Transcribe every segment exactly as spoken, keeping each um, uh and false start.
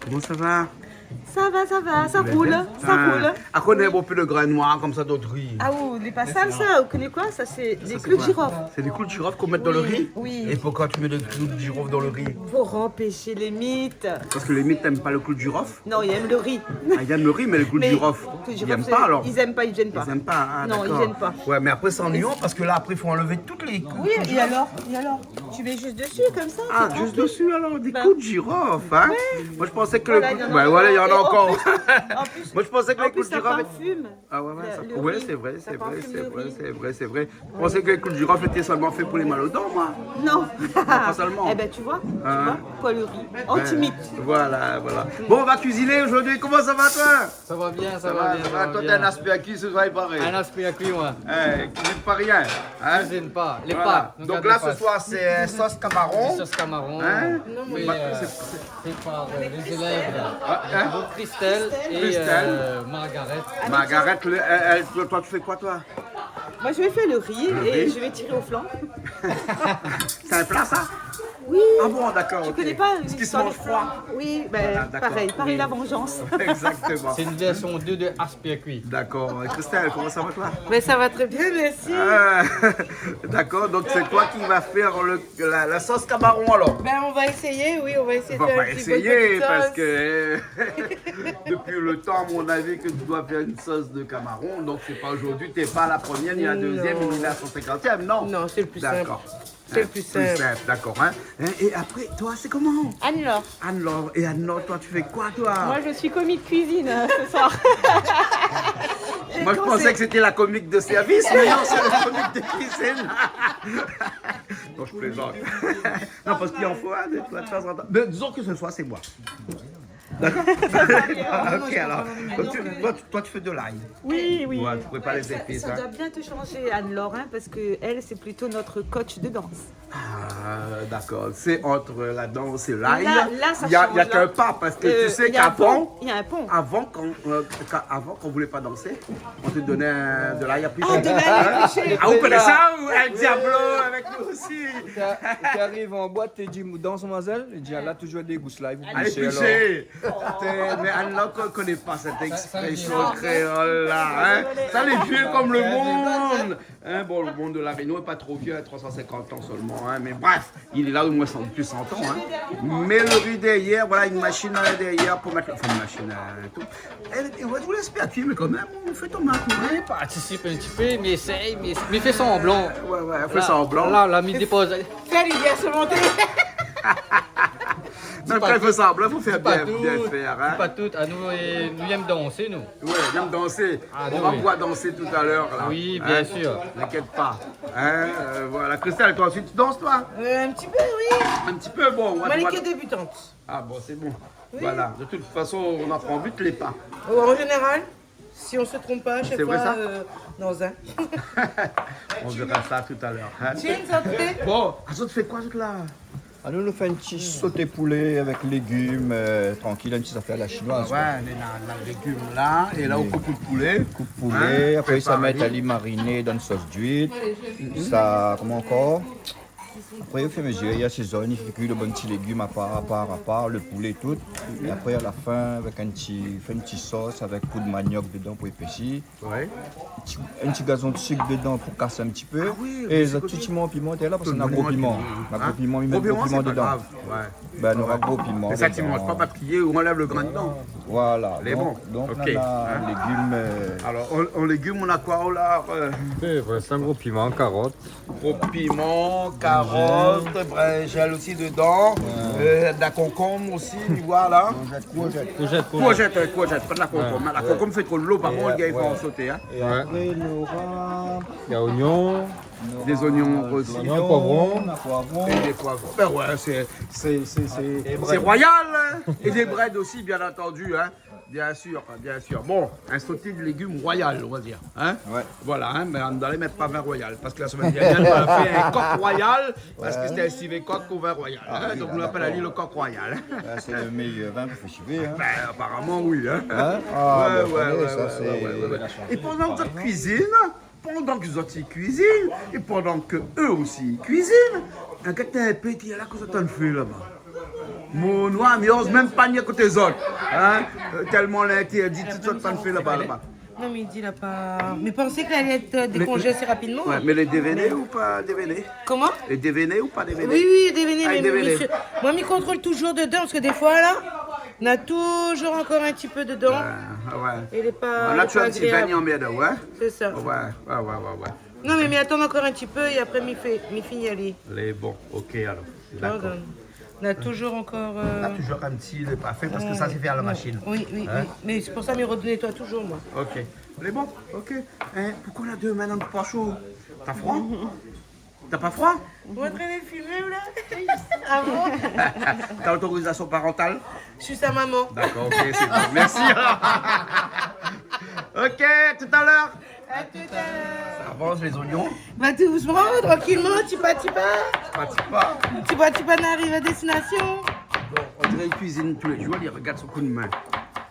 Koman sa va ? Sa va, sa va, sa roul, sa roul. Ah, akoz ou na in bonpé de grin noir konmsa dan out ri ? Ah, ou, lé pa sal sa, ou koné koi ? Sa sé dé klou de zirof. Sa, sé koi ? Sé dé klou de zirof k'ou mèt dan le ri ? Oui, oui. É poukoi ou mèt dé klou de zirof dan le ri ? Pou anpèsh lé mit. Parske lé mit i èm pa le klou de zirof ? Non, i èm le ri. Ah, i èm le ri, mé le klou de zirof, i èm pa alor ? Mé klou de zirof, sé, i èm pa, i èm pa. Non, i èm pa. Ouais, mé apré, sé anuiyan parske la, apré, i fo anlèv tout lé klou de zirof. Oui, é alor, é alor ? Tu mets juste dessus, comme ça, c'est tranquille. Ah, juste dessus, alors, des clous de girofle, hein ? Ben, ouais. Moi, je pensais que le clou, ben voilà, il y en a encore. Voilà, il y en a. Et en plus, en plus, en plus, ça parfume le riz. Moi, je pensais que les clous de girofle étaient... Ah ouais, ouais, ça, ouais, c'est vrai, c'est vrai, c'est vrai, c'est vrai, c'est vrai. Ouais, ça parfume le riz. Je pensais que les clous de girofle étaient seulement faits pour les mal aux dents, moi. Non. Non, pas seulement. Eh ben, tu vois, tu vois, quoi, le riz. Hein ? Anti-mit. Ben, voilà, voilà. Bon, on va cuisiner aujourd'hui. Comment ça va, toi ? Ça va bien, ça va bien, ça va bien. Toi, t'es un aspiracuit ce soir, il paraît. Un aspiracuit, ouais. Eh, cuisine pas rien, hein ? Cuisine pas. Les pâtes, nous garde les pâtes. Voilà. Donc là, ce soir, c'est, euh, sauce camaron. C'est sauce camaron. Hein ? Non, mais, euh, c'est, c'est fait par, euh, les élèves, là. Ah, hein ? Donc, Christelle et, euh, Margaret. Christelle. Margaret, le, elle, elle, toi, toi, tu fais quoi, toi ? Moi, je vais faire le riz et je vais tirer au flanc. Le riz ? C'est un plat, ça ? Oui. Ah bon, d'accord, ok. Tu connais pas l'histoire du flan ? Ce qui se mange froid. Oui, ben, pareil, pareil, la vengeance. Voilà, d'accord. Oui. Exactement. C'est une version deux de aspiracuit. D'accord. Et Christelle, comment ça va, toi ? Mais ça va très bien, merci. Ah, d'accord, donc c'est toi qui vas faire le, la, la sauce camaron, alors ? Ben, on va essayer, oui, on va essayer de faire une petite sauce. On va pas essayer, parce que depuis le temps, à mon avis, que tu dois faire une sauce de camaron, donc c'est pas aujourd'hui, t'es pas la première, ni la deuxième, ni la cent cinquantième, non ? Non. Non, c'est le plus simple. D'accord. C'est le plus simple. Hein, plus simple, d'accord, hein. Hein, et après, toi, c'est comment ? Anne-Laure. Anne-Laure. Et Anne-Laure, toi, tu fais quoi, toi ? Moi, je suis commis de cuisine, euh, ce soir. Moi, je pensais que c'était la comique de service, mais non, c'est le comique de cuisine. Non, je plaisante. Non, parce qu'il en faut, hein, de, de temps en temps. Mais disons que ce soir, c'est moi. D'accord ? Ok, alors. Donc, tu, toi, tu, toi, tu fais de l'ail. Oui, oui. Ouais, tu prépares les épices, hein. Là, ça, ça doit bien te changer, Anne-Laure, hein, parce que elle, c'est plutôt notre coach de danse. Ah, d'accord. C'est entre la danse et l'ail. Là, là, ça change, là. Il y a, il y a qu'un pas, parce que tu sais qu'avant, euh, il y a un pont, il y a un pont. Avant, quand, euh, quand, avant, quand on voulait pas danser, on te donnait un, de l'ail à éplucher. Ah, de l'ail à éplucher. Ah, vous connaissez ça, vous ? El Diablo avec nous aussi. Ou té, ou té ariv an boit, té di, « Dans, mademoiselle », li di, « Ah, la, toujours des gousses là, vous bouchez, alors. » Allez, bouchez. Té, mé Anne-Laure, on connaît pas cette expression créole-là, hein. Ça, les vieux comme le monde. Hein, bon, le monde de La Réunion est pas trop vieux, hein, trois cent cinquante ans seulement, hein, mais bref. Il est là au moins cent, plus cent ans, hein. Mais le riz derrière, voilà, une machine à derrière pour mettre, enfin, une machine à tout. Eh, eh, ouais, vous laissez pas cuire, mais quand même, on fait tomate, hein. Oui, participe un petit peu, mais essaye, mais, mais fais semblant. Ouais, ouais, fais semblant. Là, là, là, mi dépose. Fais les bières se monter. Même quand il fait semblant, il faut faire bien, bien faire, hein. Di pa tout, di pa tout. Ah, nou, euh, nou yèm dansé, nou. Ouais, nou yèm dansé. Ah, oui. On va pouvoir danser tout à l'heure, là. Oui, bien sûr. Hein ? T'inquiète pas. Hein, euh, voilà. Christelle, toi aussi, tu danses, toi ? Euh, un petit peu, oui. Un petit peu, bon, on va... Moi, elle est que débutante. Ah bon, c'est bon. Oui. Voilà. De toute façon, on apprend vite les pas. Oh, en général, si on se trompe pas, à chaque fois, euh, dans un. C'est vrai, ça ? On verra ça tout à l'heure, hein. Tiens, ça te fait ? Bon, ah, ça te fait quoi, là ? Ah, nou, nou fé in ti soté poulé avèk légim, euh, trankil, in ti zafèr a la shinoiz, koi. Ah ouais, mé la, la légim la, é la, ou koup out poulé. Koup poulé, apré, sa mèt ali mariné dan in sos d'uit. Sa, koman ankor ? Apré, o fur é a mezir, i asézone, i fé kui lo bann ti légim apar, apar, apar, lo poulé, tout. É apré, a la fin, avèk in ti, fé in ti sos avèk poud maniok dedan pou épési. Ouais. Ti, in ti gazon de sik dedan pou kas in ti pé. Ah oui, oui, sé zot, tout ti mon piman, té la, parske na gro piman. Na gro piman, mi mèt gro piman dedan. Gro piman, sé pa grav. Ouais. Ben, nora gro piman dedan. Mé sa, ti manz pa, pa trié, ou anlèv lo grin dedan. Voilà. Lé bon. Donk, donk, OK. Nana légim, euh, alor, an, an légim, ou na koi, ou la, euh ? Sé vré, sé in gro piman, karot. Gro piman, karot, brinzèl osi dedan. Ouais. Euh, de la konkonm osi, mi voi la. Kourzèt, kourzèt. Kourzèt, kourzèt, euh, kourzèt, pa de la konkonm, hein. La konkonm i fé tro dolo, par kont, i gingn pa an soté, hein. É apré, nora... Na oignon. Dé zoignon osi. Oignon, poivron. É dé poivron. Ben ouais, sé, sé, sé, sé, sé royal, hein. É dé brèd osi, bien entendu, hein. Bien sûr, bien sûr. Bon, un sauté de légumes royal, on va dire, hein. Ouais. Voilà, hein, mé nou alé mèt pa vin royal, parske la semèn dernièr, nou la fé in kok royal, parske sété in sivé kok o vin royal, hein. Ah oui, d'accord. Donk, nou apèl ali lo kok royal. Ouais, sé lo méyèr vin pou fé sivé, hein. Ben, aparaman, oui, hein. Hein ? Ah, ouais, ben, ouais, ouais, sa, ouais, sé la shans. É pandan ke zot i kuizine, pandan ke zot i kuizine, é pandan ke eux aussi i kuizine, in, gèt in pé, té la, kosa zot i antrinn fé laba? Mon noir, mi oz mèm pa ni akoté zot, in, euh, tèlman lé intèrdi, tout sa zot i antrinn fé laba, laba. Non, mais il dit, il a pas. Mais pensez qu'elle allait être, euh, décongelée assez rapidement. Ouais, mais les déveinés ou pas déveinés ? Comment ? Les déveinés ou pas déveinés ? Oui, oui, déveinés, ah, mais déveinés. Monsieur, moi, mi contrôle toujours dedans, parce que des fois, là, on a toujours encore un petit peu dedans. Ah, ah ouais. Et il est pas, il est pas agréable. Là, tu as un petit bain en merde, ouais. C'est ça. Ouais, ouais, ouais, ouais, ouais. Non, mais, mais attends encore un petit peu et après, mi fé, mi fini, allez. Lé bon, ok, alors. D'accord. Tu vois, on a toujours encore, euh, on a toujours un petit, lé pa fé, parce que ça, c'est fait à la machine. Oui, oui, oui. Mais c'est pour ça, mi redonne toi toujours, moi. Ok. Lé bon, ok. Hein, pourquoi on a deux mains dans le poche ? T'as froid ? T'as pas froid ? Vous êtes en train de filmer, là ? Ah bon ? T'as l'autorisation parentale ? Je suis sa maman. D'accord, ok, c'est bon. Merci. Ok, tout à l'heure. À tout à l'heure. Ça avance, les oignons ? Bah, tout doucement, tranquillement, tipa tipa. Tipa tipa. Tipa tipa, on arrive à destination. Bon, on dirait qu'il cuisine tous les jours, il regarde son coup de main.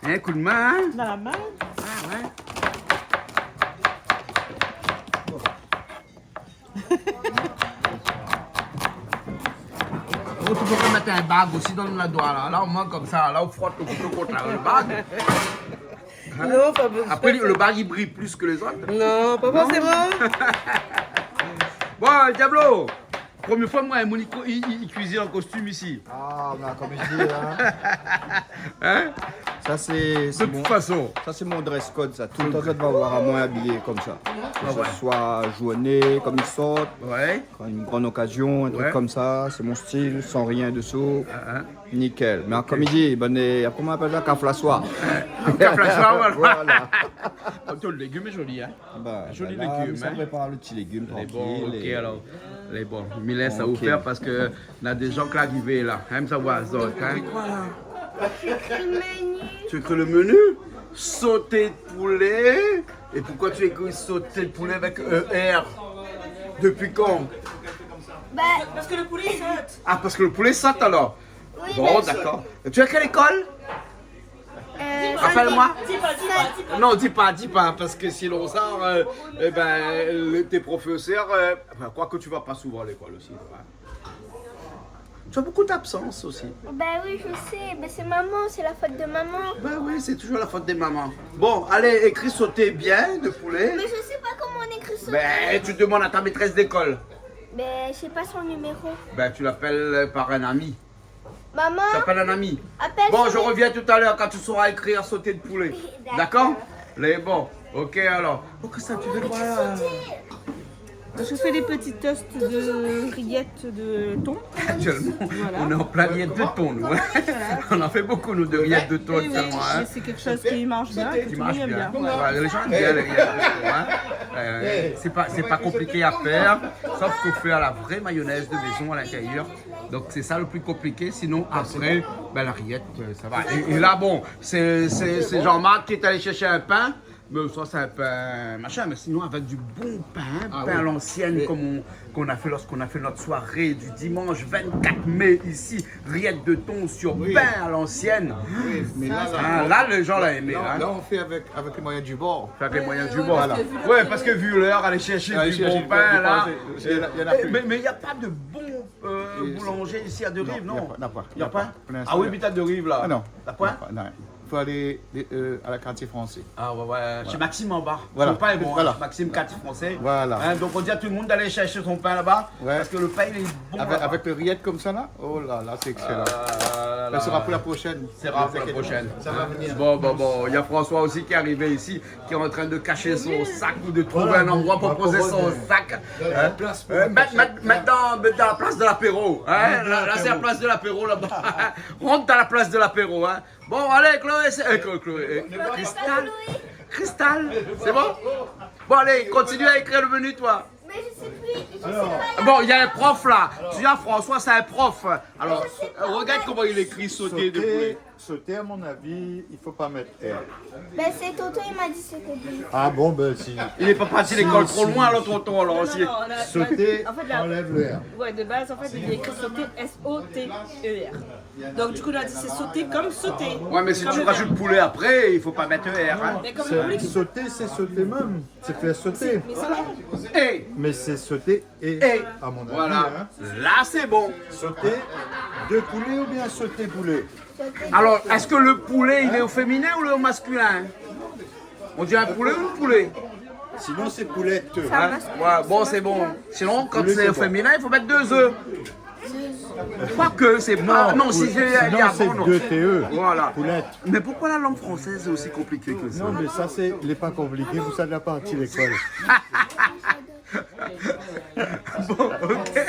Hein, coup de main, hein ? Dans la main. Ah ouais. Oh, tu pourrais mettre un bague aussi dans le doigt, là. Là, au moins, comme ça, là, on frotte le couteau contre le bague. Hein ? Non, pas besoin. Après, le bague, il brille plus que les autres. Non, pas forcément. Bon, Diablo, première fois, moi, Monico, il, il, il cuisine en costume ici. Ah, bah, comme je dis, hein. Hein ? Ça, c'est, c'est mon, de toute façon, ça, c'est mon dress code, ça. Tout le temps, tu vas voir à moi habillé comme ça. Ah ouais. Que ce soit journée, comme il sort, ouais, quand une grande occasion, un truc comme ça, c'est mon style, sans rien dessous. Ah, ah. Nickel. Mais comme il dit, ben, euh, comment on appelle ça, kaf la swa. Kaf la swa, voilà. Voilà. Pourtant, le légume est joli, hein. Bah, joli légume, hein. Lé bon, ok, alors. Lé bon. Mi lès aou fé, parce que na des gens ki ariv la. Hein, sa va, zot, hein. Tu écris le menu ? Sauté de poulet. Et pourquoi tu écris sauté de poulet avec E R ? Depuis quand ? Bah, parce que le poulet saute. Ah, parce que le poulet saute alors. Oui, bon, d'accord. Et tu es à quelle école ? Euh, rappelle-moi. Dis pas, dis pas, dis pas. Non, dis pas, dis pas, parce que sinon ça, euh, eh ben, le, tes professeurs, euh, enfin, quoique tu vas pas souvent à l'école aussi, hein. Tu as beaucoup d'absences aussi. Ben oui, je sais, mais c'est maman, c'est la faute de maman. Ben oui, c'est toujours la faute des mamans. Bon, allez, écris sauté bien de poulet. Mais je sais pas comment on écrit sauté. Ben, tu demandes à ta maîtresse d'école. Ben, je sais pas son numéro. Ben, tu l'appelles, euh, par un ami. Maman. J'appelle un ami. Appelle. Bon, je reviens tout à l'heure quand tu sauras écrire sauté de poulet. D'accord. D'accord ? Lé bon. Ok, alors. Oh, Christelle, tu veux voir là ? Je fais des petits toasts de rillettes de thon. Actuellement, on est en plein rillettes de thon, nous, hein. Voilà. On en fait beaucoup, nous, de rillettes de thon actuellement, hein. Eh oui, mais c'est quelque chose qui marche bien, que tout le monde aime bien. Qui marche bien. Voilà, les gens aiment bien les rillettes de thon, hein. Euh, c'est pas, c'est pas compliqué à faire, sauf qu'on fait à la vraie mayonnaise de maison à l'intérieur. Donc, c'est ça le plus compliqué. Sinon, après, ben, la rillette, euh, ça va. Et, et là, bon, c'est, c'est, c'est Jean-Marc qui est allé chercher un pain. Mais ça, c'est un pain, machin. Mais sinon, avec du bon pain, pain à l'ancienne, comme on, qu'on a fait lorsqu'on a fait notre soirée du dimanche vingt-quatre mai ici, rillettes de thon sur pain à l'ancienne. Oui, mais là, ah, là, les gens l'ont aimé, là, hein. Là, on fait avec, avec les moyens du bord. Avec les moyens du bord. Voilà. Ouais, parce que vu l'heure, aller chercher du bon pain, là, il y en a, il y en a plus. Mais, mais il y a pas de bon euh, boulanger ici à Derive, non ? Non, y a pas, y a pas. Y a pas ? Pour l'instant, y a pas. Ah oui, mais t'as Derive, là. Ah non. T'as pas ? Y a pas, non. Faut aller, euh, à la Quartier Français. Ah ouais, ouais, chez Maxime en bas. Voilà. Faut pas aller loin, hein. Voilà. Maxime, Quartier Français. Voilà. Hein, donc on dit à tout le monde d'aller chercher son pain là-bas, parce que le pain, il est bon là-bas. Avec, avec le rillette comme ça, là, oh là là, c'est excellent. Ah là là. Ça sera pour la prochaine. Ça sera pour la prochaine. Ça va venir. Bon, bon, bon, il y a François aussi qui est arrivé ici, qui est en train de cacher son sac ou de trouver un endroit pour poser son sac. Hein ? Euh, mettre, mettre, mettre dans, mettre dans la place de l'apéro, hein ? Là, là, c'est la place de l'apéro, là-bas. Rentre dans la place de l'apéro, hein ? Bon, allez, Chloé, c'est, euh, Chloé, Chloé, euh, Cristal. Cristal, c'est bon ? Bon, allez, continue à écrire le menu, toi. Mais je sais plus. Bon, il y a un prof là. Tu dis à François, c'est un prof. Alors, euh, regarde comment il écrit sauté de poulet. Sauté, à mon avis, il faut pas mettre R. Ben, c'est Toto, il m'a dit c'était bon. Ah bon, ben si. Il est pas parti à l'école trop loin, alors, Toto, alors aussi. Non, non, on a, sauté, en fait, là, enlève le R. Ouais, de base, en fait, il est écrit sauté, S O T E R. Donc, du coup, on a dit c'est sauté comme sauté. Ouais, mais si tu rajoutes poulet après, il faut pas mettre E R, hein. Mais comme vous voulez. Sauté, c'est sauter même. C'est faire sauter. Mais c'est bon. Et mais c'est sauter et, à mon avis, voilà. Hein. Là, c'est bon. Sauter de poulet ou bien sauter poulet ? Alors, est-ce que le poulet, il est au féminin ou au masculin ? On dit un poulet ou une poulette ? Sinon, c'est poulette. Hein ? Ouais, bon, c'est bon. Sinon, quand c'est au féminin, il faut mettre deux E. Quoique, c'est pas. Non, non, si, sinon, c'est deux T E. Voilà. Poulette. Mais pourquoi la langue française est aussi compliquée que ça ? Non, mais ça, c'est, il est pas compliqué, vous savez, la partie l'école. Bon, ok.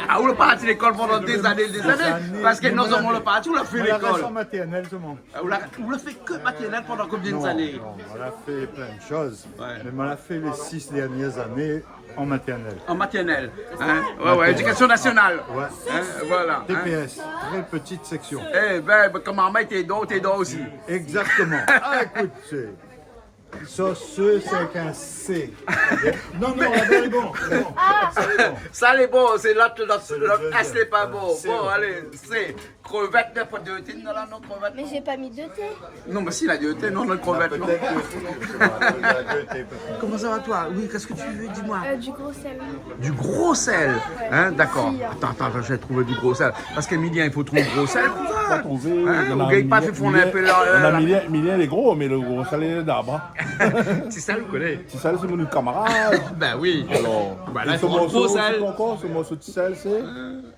Ah, ou la parti lékol pandan dé zané, dé zané. Paske nou, nou la fé lékol. Maternelle seulement. Ah, ou la, ou la fé ke maternelle pandan konbien zané ? Non, non, on a fait plein de choses. Ouais. Mais on a fait les six dernières années en maternelle. En maternelle, hein ? Ouais, ouais, éducation nationale. Ouais. Hein, voilà, hein. T P S, très petite section. Eh ben, kan momon té dan, té dan osi. Exactement. Ah, écoute, c'est Ça, sé, sé avèk in C. Non, non, la, lé bon, lé bon. Ah. Sa lé bon. Sa lé bon, sé lot, lot, sé le lot S, lé pa bon. Bon, alé, sé krevèt, na pa de T dann la, non, krevèt, non ? Mais j'ai pas mis de T. Non, mé si, la de T, non, non, krevèt, non. Peut-être que la de T. Comment ça va, toi ? Oui, qu'est-ce que tu veux, dis-moi. Euh, du gros sel. Du gros sel. Hein, d'accord. Attends, attends, je vais trouver du gros sel. Parce qu'Emilien, il faut trouver du gros sel pour ça. Faut trouver, hein, on a ou gingn pa Emilien, fé fonn in pé la, la. On a Emilien, Emilien lé gro, mé le gros sel lé laba. Ti sel, ou koné. Ti sel, sé mon kamarad. Ben oui. Alors, voilà, il faut le gros sel. Son morso, sé ankor, son morso ti sel, sé ?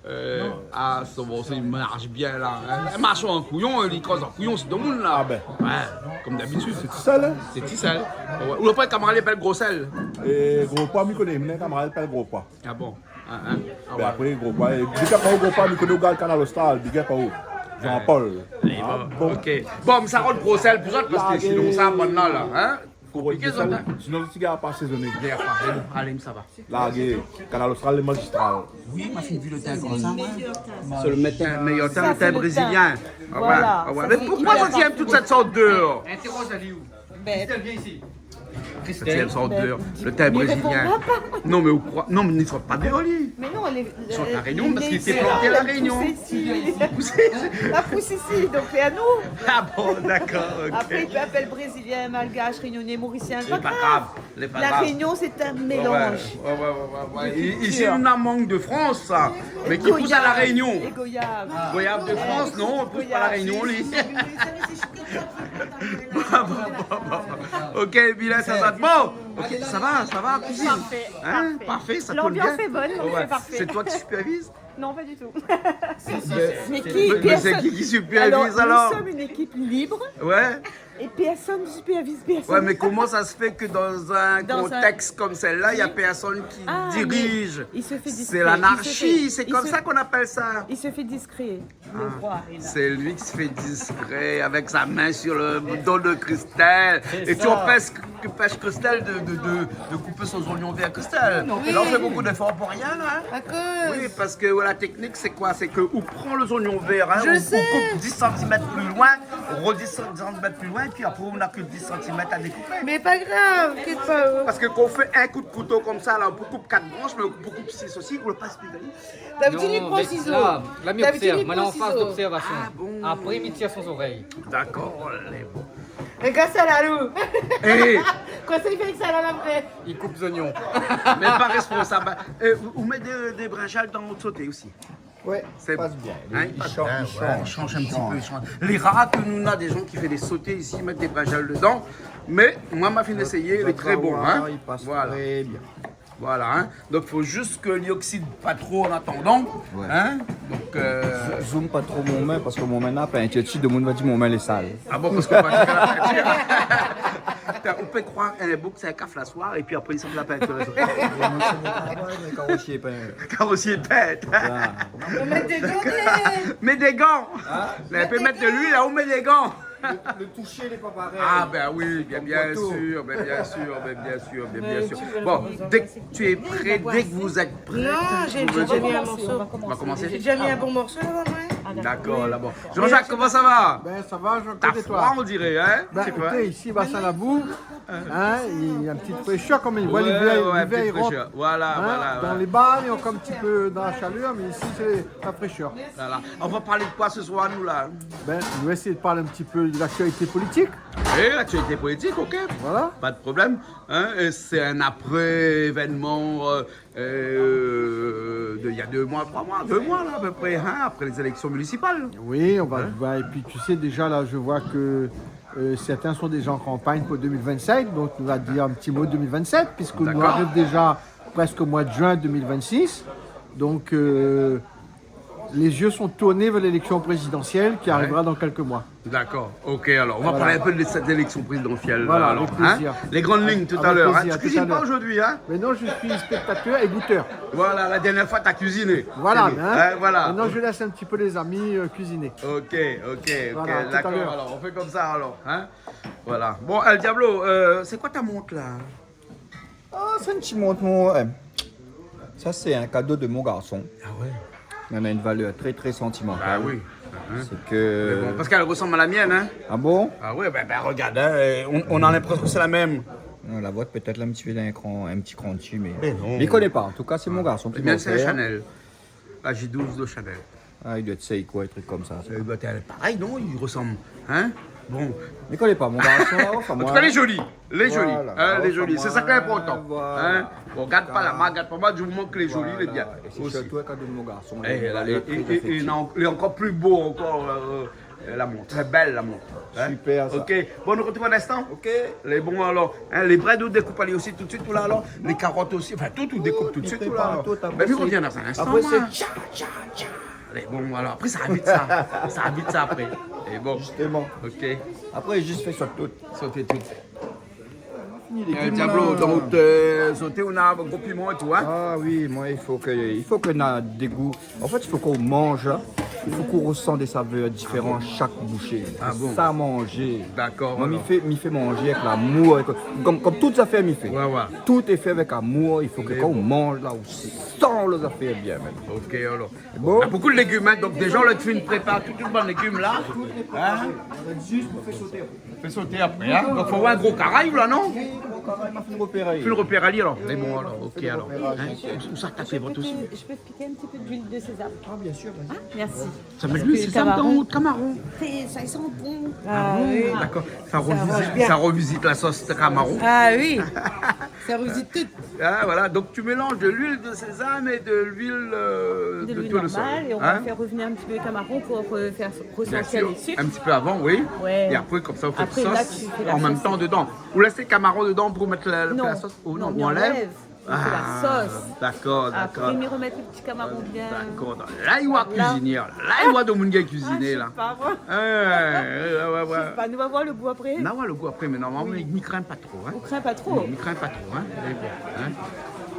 Euh, ah, son morso, li marsh bien la, hein. Li marsh an kouyon, li koz an kouyon, sé domoun la. Ah ben. Ouais, comme d'habitude. Sé ti sel, hein ? Sé ti sel. Ouais. Ou la pa in kamarad i apèl Gros Sel ? É Gro Poi, mi koné, mi néna in kamarad i apèl Gro Poi. Ah bon ? Ah, hein ? Ah ouais. Ben apré, Gro Poi, é big up aou Gro Poi, mi koné ou gard Kanal Austral, big up aou. Jean-Paul. Ah bon. Ok. Bon, mé sa rant Gro Sel pou zot, paske sinon sa, bann la, la, hein ? Konpliké, zot, hein ? Sinon, ti gard pa sézoné. Gingn pa, mé bon, alé, sa va. Largé, Kanal Austral, le magistral. Oui, ma fine vi le tin konmsa, moin. Sé le métin, méyèr tin, le tin brézilien. Sa, sé le tin. Ah ouais, ah ouais. Voilà. Mé poukoi zot i èm tout sort de... Interroge Aliou. Ben, Christelle, viens ici. Christelle, sort de, le tin brézilien. Non, mé ou kroi, non, mé li sort pa déor, li. Mé non, lé, li sort La Rényon, paske li té planté La Rényon. La pous isi, donk lé anou. Ah bon, d'accord, ok. Apré, i pé apèl brézilien, malgash, rényoné, morisien, lé pa grav. Lé pa grav. La Rényon, sé in mélanz. Ouais, ouais, ouais. Isi, nou na mang de Frans, sa. Mé ki pous La Rényon. Goyav. Goyav de Frans, non, i pous pa La Rényon, li. Bon, bon, bon, bon. Ok, Mylène, sa va. Bon, ok, sa va, sa va, kouzine. Parfait, parfait. Parfait, sa tourn bien. L'ambiance est bonne, donc c'est parfait. Ouais. C'est toi qui supervises ? Non, pas du tout. Si, si, si. Mé ki, pèrsone. Mé sé ki ki superviz alor ? Alors, nous sommes une équipe libre. Ouais. Et personne ne supervise personne. Ouais, mais comment ça se fait que dans un contexte comme celle-là, il y a personne qui dirige ? Ah, mais il se fait discret. C'est l'anarchie, c'est comme ça qu'on appelle ça. Il se fait, il se fait, il se fait discret. Le roi est là. C'est lui qui se fait discret avec sa main sur le dos de Christelle. C'est ça. Et tu empêches, tu empêches Christelle de, de, de, de couper son oignon vert, Christelle. Non, non. Et là, on fait beaucoup d'efforts pour rien, là, hein. Oui. À cause. Oui, parce que, voilà, la technique, c'est quoi ? C'est que ou pran lé zoignon vèr, hein, ou, ou koup dix santimèt pli loin, ro dix santimèt pli loin, épi apré, ou na ke dix santimèt a dékoupé. Je sais. Mais pas grave, inquiète pas, euh. Paske kan ou fé in kou d'kouto konmsa, la, ou koup kat bransh, mé ou koup sis osi, ou la pa spésialis. D'abitid, li pran sizo. Non, mé la, la, mi obsèrv. D'abitid, li pran sizo. Moin lé an faz d'obsèrvasion. Ah bon. Apré, mi tir son zorèy. D'accord, lé bon. Rogard sa, Lalou. Eh. Kosa li fé avèk sa la, apré ? Li koup zoignon. Mé pa responsab. Eh, ou, ou mèt dé, dé brinzèl dan out soté osi. Ouais, i pas bien. Hein, i pas bien, ouais, i shanj, i shanj in ti pé, i shanj. Lé rar ke nou na dé zan ki fé dé soté isi, i mèt dé brinzèl dedan. Mé moin, ma fine éséyé, lé tré bon, hein. Voilà. Voilà, hein. Donk, fo zis ke li oksid pa tro an atandan, hein. Ouais. Donk, euh, zo-, zoom pa tro mon min, paske mon min na pintir dsi, demoun va di mon min lé sal. Ah bon, paske ou la pa fé la pintir. Putain, ou pé kroir in boug sé in kaf la soir, épi apré, li sort la pintir. Karosié pint. Karosié pint. Voilà. Mèt dé gan. Mèt dé gan. Hein ? Mé pé mèt de luil, la, ou mèt dé gan. Le, le toucher n'est pas pareil. Ah, ben oui, bien, bien sûr, ben, bien sûr, ben, bien sûr, ben, bien sûr. Bon, dès que tu es prêt, dès que vous êtes prêts, vous me dites. Non, j'ai, j'ai déjà mis un morceau. On va commencer. J'ai déjà mis un bon morceau là-bas, ouais. D'accord, là-bas. Jean-Jacques, comment ça va ? Ben, ça va, Jean-Claude, et toi ? T'as froid, on dirait, hein ? Ben, écoutez, ici, bah, ça la boue. Hein, il y a une petite fraîcheur quand même. Ouais, l'hiver, ouais, l'hiver, petite fraîcheur. Voilà, voilà, voilà. Dans les bars, on est encore un petit peu dans la chaleur, mais ici, c'est la fraîcheur. Voilà. On va parler de quoi ce soir, nous, là ? Ben, on va essayer de parler un petit peu de l'actualité politique. Oui, l'actualité politique, ok. Voilà. Pas de problème. Hein, et c'est un après-événement, euh, euh, de, il y a deux mois, trois mois, deux mois, là, à peu près, hein, après les élections municipales. Oui, on va, hein ? Bah, et puis, tu sais, déjà, là, je vois que, euh, certains sont déjà en campagne pour deux mille vingt-sept, donc on va dire un petit mot de deux mille vingt-sept, puisque nous arrivons déjà presque au mois de juin deux mille vingt-six. Donc, euh, les yeux sont tournés vers l'élection présidentielle qui arrivera dans quelques mois. D'accord, ok, alors, on va parler un peu de cette élection présidentielle, là, alors, hein ? Voilà, avec plaisir. Les grandes lignes, tout à l'heure, hein ? Avec plaisir, tout à l'heure. Tu cuisines pas aujourd'hui, hein ? Mais non, je suis spectateur et goûteur. Voilà, la dernière fois, t'as cuisiné. Voilà, hein ? Hein, voilà. Maintenant, je laisse un petit peu les amis, euh, cuisiner. Ok, ok, ok, d'accord, alors, on fait comme ça, alors, hein ? Voilà, tout à l'heure. Voilà. Bon, El Diablo, euh, c'est quoi ta montre, là ? Ah, c'est une petite montre, mon, ouais. Ça, c'est un cadeau de mon garçon. Ah ouais. Elle a une valeur très, très sentimentale. Bah oui. Hein. C'est que... Mais bon, parce qu'elle ressemble à la mienne, hein. Ah bon ? Ah ouais, ben, ben, regarde, hein, on, on a l'impression que c'est la même. Non, la vôtre, peut-être, là, un petit peu d'un cran, un petit cran dessus, mais... Mais non. Mais il connaît pas. En tout cas, c'est mon garçon qui m'a offert. Ah. La mienne, c'est la Chanel. La J douze de Chanel. Ah, il doit être Seiko, un truc comme ça, ça. Euh, bah, t'es pareil, non ? Il ressemble, hein ? Bon. Mais connais pas, mon garçon, là, enfin, moi. En tout cas, elle est jolie. Elle est jolie. Voilà. Hein, elle est jolie. Enfin, c'est ça qui est important. Voilà. Hein ? Bon, regarde pas la marque, regarde pas moi, du moment qu'elle est jolie, elle est bien. Voilà. Et c'est surtout un cadeau de mon garçon. Eh, là, il est très affectueux. Et, et, et, et non, il est encore plus beau encore, euh, la montre. Très belle, la montre. Hein ? Super, ça. Ok. Bon, nou artrouv dan in instan. Ok. Lé bon, alor. Hein, lé brèd, ou dékoup ali osi tout de suite, ou la, alor. Lé karot osi. Anfin, tout, ou dékoup tout de suite, ou la, alor. Tout, tout, tout, tout. Mé mi rovien dan in instan, moin. Apré, sé tcha, tcha, tcha. Lé bon, alor. Apré, sa va vit, sa. Sa va vit, sa, apré. Lé bon. Justement. Ok. Apré, zis fé sot tout. Sot tout. Fini lé... Eh, légumes, Diablo, la. Donk, euh, sot, ou na gro piman é tout, hein ? Ah oui, moin, i fo ke, i fo ke na dé gou. An fèt, i fo k'ou manz, la. I fo k'ou resan dé savèr diféran shak boushé. Ah bon ? Sé sa, manzé. Dakor, alor. Moin, mi fé, mi fé manzé avèk lamour, avèk, kom, kom tout zafèr mi fé. Ouais, ouais. Tout lé fé avèk amour, i fo ke kan ou manz, la, ou san lo zafèr bien, mèm. Ok, alor. Bon. Na bonpé de légim, hein, donk déza, la, ou la fine prépar tout, tout bann légim la. Hein ? Zis pou fé soté. Fé soté apré, hein. Donk, fo avoir in gro karay, la, non ? Gro karay, ma fine ropér. Fine ropér ali, alor. Mé bon, alor, ok, alor. Hein ? Ousa ou la fé vot osi ? Je peux piquer un petit peu d'huile de sésame ? Ah, bien sûr, vas-y. Ah, merci. Sa i mèt de luil sésam dan out kamaron. Sé, sa i san bon. Ah oui. Dakor. Sa i rovizit, sa i rovizit la sos de kamaron. Ah oui. Sa i rovizit tout. Ah, voilà, donc tu mélanges de l'huile de sésame et de l'huile, euh, de tournesol. Hein ? De l'huile normale, et on va faire revenir un petit peu les camarons pour, euh, faire ressortir les sucres. Bien sûr, un petit peu avant, oui. Ouais. Et après, comme ça, vous faites sauce en même temps dedans. Après, là, tu fais la sauce. Ou lès kamaron dedan pou mèt la, la sos, ou non, ou anlèv. Non, non, on enlève. On fait la sauce. Ah, dakor, dakor. Apré, mi romèt lo ti kamaron bien. Dakor. La, i voi kuizinièr. La, i voi domoun i kuizine, la. Ah, mi koné pa, moin. Ouais, ouais, ouais, ouais. Mi koné pa, nou va voir lo gou apré. Nou va voir lo gou apré, mé normalman, mi, mi krin pa tro, hein. Ou krin pa tro ? Non, mi krin pa tro, hein. Lé bon, hein.